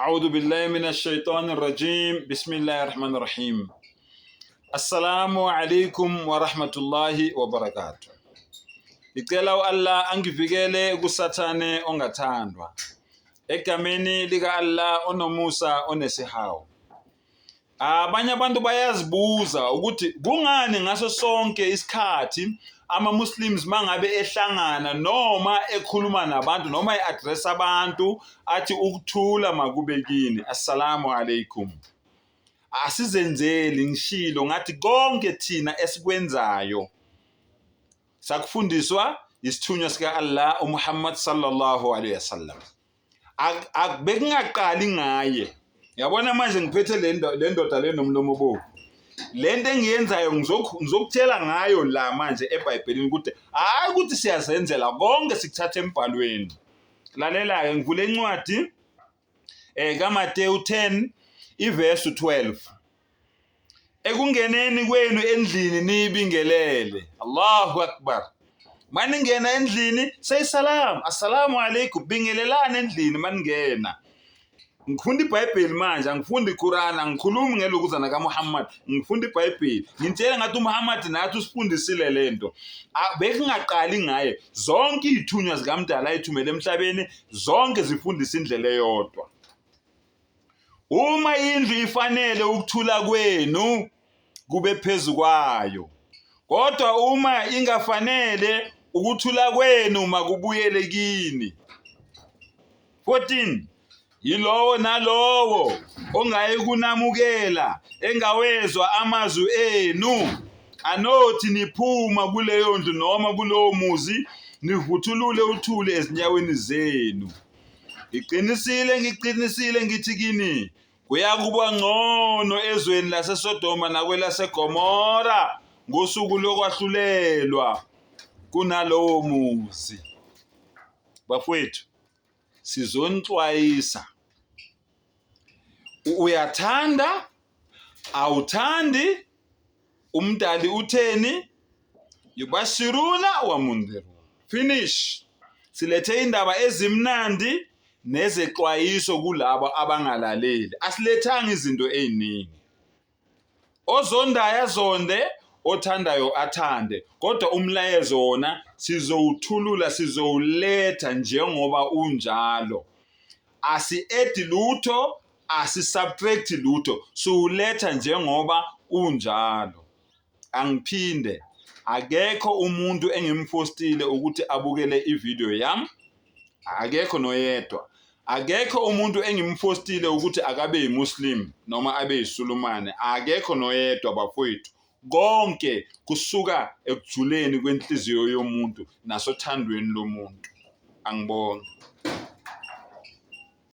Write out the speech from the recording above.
A'udhu billahi minash shaitani rajim. Bismillahir rahmanir rahim. Assalamu alaikum wa rahmatullahi wa barakatuh. Ngicela u-Allah angivikele kusathane ongathandwa. Egameni lika Allah onomusa onesihawu. Abanye abantu bayazibuza ukuthi kungani ngaso sonke isikhathi ama-Muslims mangabe ehlangana noma ekhuluma nabantu noma e-address abantu athi ukuthula makube kini, assalamu alaikum. Asizenzeli, ngishilo ngathi konke thina esikwenzayo sakufundiswa isithunywa sika-Allah uMuhammad sallallahu alaihi wasallam. Bekungaqali ngaye. Yabona manje ngiphethe le ndoda le nomlomo obovu, le nto engiyenzayo ngizokutshela ngayo la manje eBhayibhelini ukuthi hhayi ukuthi siyazenzela konke, sikuthatha embhalweni. Lalela-ke, ngivule incwadi kaMateyu 10 ivesi 12. Ekungeneni kwenu endlini niyibingelele. Allahu Akbar. Maningena endlini say salam, assalamu alaikum, bingelelani endlini maningena. Ngifunda iBhayibheli manje, angifundi iQuran, angikhulumi ngelokuzana kaMuhammad, ngifunda iBhayibheli. Ngintshela ngathi uMuhammad nathi usifundisile lento. Bekungaqali ngaye. Zonke izithunywa zikaMdala ayithumele emhlabeni, zonke zifundisa indlela eyodwa. Uma indlu ifanele ukuthula kwenu kube phezu kwayo, kodwa uma ingafanele ukuthula kwenu makubuyele kini. 14 Yilowo nalowo ongayikunamukela engawezwa amazwi enu anothi niphuma kuleyo ndlu noma kulowo muzi nivuthulule uthuli ezinyaweni zenu. Ngiqinisile, ngiqinisile ngithi kini, kuyakuba ngcono ezweni laseSodoma nakwelaseGomora ngosuku lokwahlulelwa kunalowo muzi. Bafowethu, sizonixwayisa. Uyathanda, awuthandi, umdali utheni? Yubashiruna wa mundhirun. Finish. Silethe indaba ezimnandi nezexwayiso kulabo abangalaleli. Asilethanga izinto eziningi. Ozondayo azonde, othandayo athande, kodwa umlayezo wona sizowuthulula, sizowuletha njengoba unjalo. Asi-edi lutho, asi-subtract lutho, siwuletha njengoba unjalo. Angiphinde, akekho umuntu engimfostile ukuthi abukele ividiyo yami, akekho noyedwa. Akekho umuntu engimfostile ukuthi akabe yiMuslim noma abe yiSulumane, akekho noyedwa bafowethu. Konke kusuka ekujuleni kwenhliziyo yomuntu nasothandweni lomuntu. Angibonge.